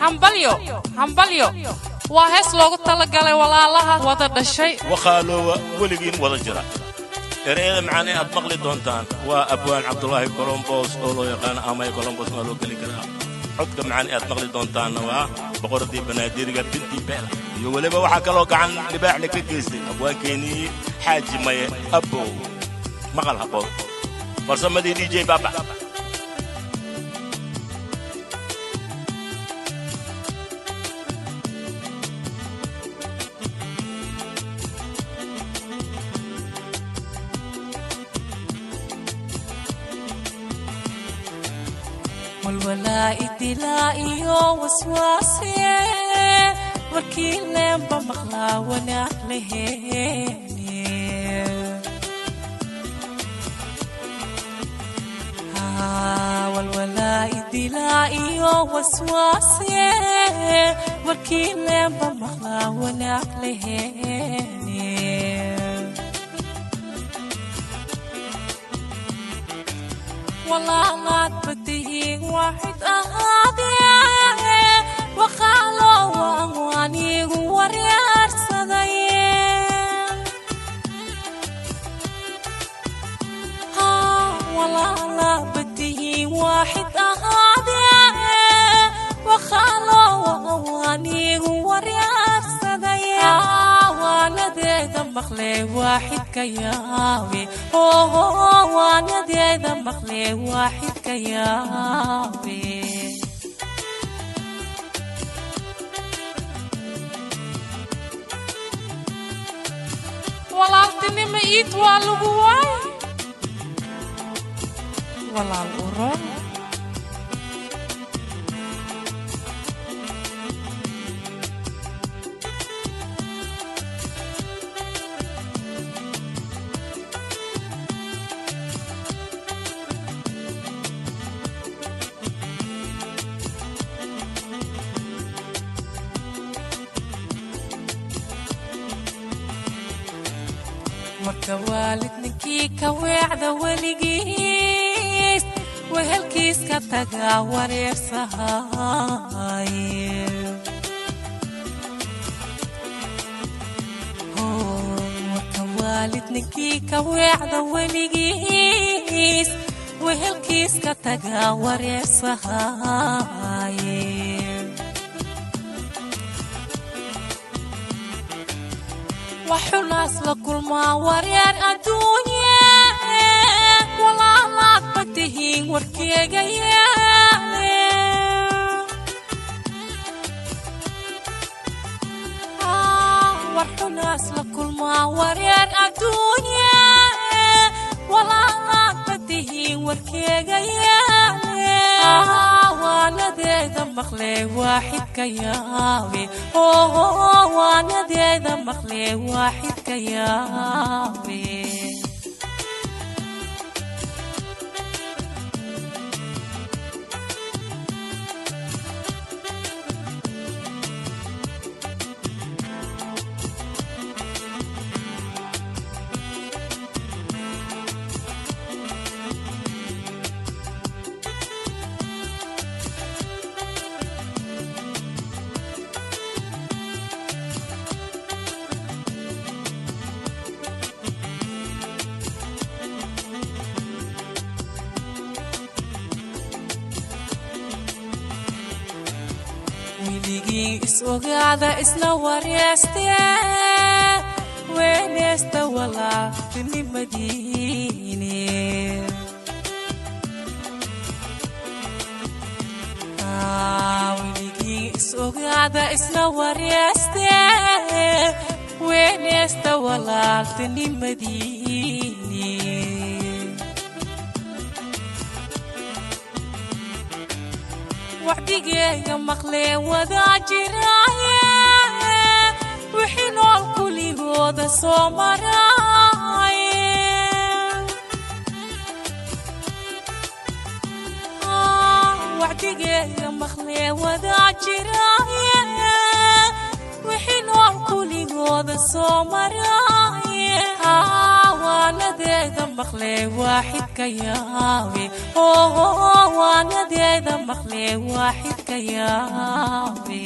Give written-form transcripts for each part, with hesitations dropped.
Hambalyo, hambalyo waa hees loogu talagalay walaalaha wada dhashay. Wakhaaloowa weligiin wada jira. Ereyada macaan ee aad maqli doontaan waa abwaan Cabdulaahi Colombos oo loo yaqaano Amay Colombos waa loo geli karaa. Codka macaan ee aad maqli doontaanna waa boqoradii Banaadiriga, Binti Beela. Iyo weliba waxaa kaloo gacan libaaxle ka geystay abwaankeenii Xaaji Maye Abbow. Maqal habboon, farsamadii DJ Baba. Walwalaa idilaa iyo waswaase, warkii leenba maqlaa wanaag laheene. Walwalaa idilaa iyo waswaase, warkii leenba maqlaa wanaag laheene. Walaalaad batihiin, waaxid ahaadee, waqaalo anigu wareersaday. Walaalaad batihiin, waaxid ahaadee, waqaalo anigu wareersaday. Waanadeeda maqle, waaxidka yaabe, waanadeeda maqle, waaxidka yaabe. Walaaltinimo iid waa lagu waay, walaal uron. Marka waalid ninkii ka weecda weligiis, wehelkiis ka tagaa wareersahay. Marka waalid ninkii ka weecda weligiis, wehelkiis ka tagaa wareersahay. Waxunaas la kulmaa wareer adduunye. Walaalaad ba tihiin, warkeega yeele. Warxunaas la kulmaa wareer adduunye. Walaalaad ba tihiin, warkeega yeele. Waanadeeda maqle, waaxidka yaabe, waanadeeda maqle, waaxidka yaabe. Weligii is ogaada, isla wareestee, weeneesta walaaltinimadiine. Weligii is ogaada, isla wareestee, weeneesta walaaltinimadiine. Wacdigeega maqlee, wadaa jiraaye, wixii nool kuligooda soo maraaye. Wacdigeega maqlee, wadaa jiraaye, wixii nool kuligooda soo maraaye. Waanadeeda maqle waaxidka yaawe, waanadeeda maqle waaxidka yaawe.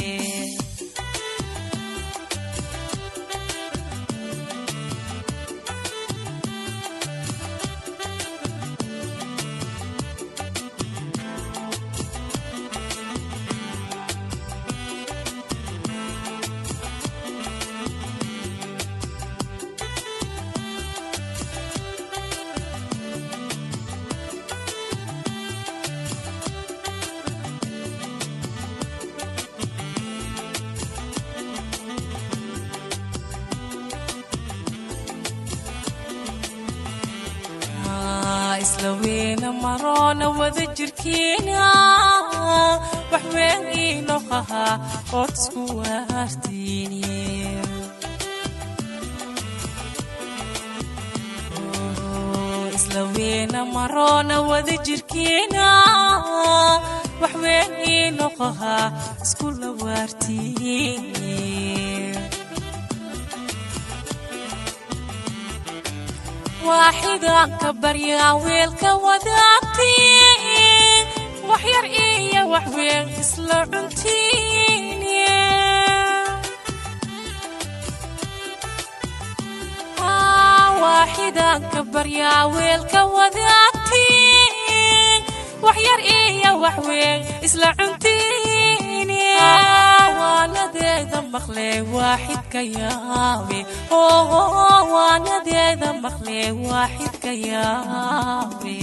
Isla weyna maroona wada jirkiina, wax weyn iinoqahaa ood isku waartiini. Isla weyna maroona wada jirkiina, wax weyn iinoqahaa iskula waartiini. Waaxidaan ka baryaa weelka wadaagtiin, wax yar iyo wax weyn isla cuntiin. Waaxidaan ka baryaa weelka wadaagtiin, wax yar iyo wax weyn isla cuntiin. Waanadeeda maqle waaxidka yaawe, waanadeeda maqle waaxidka yaawe.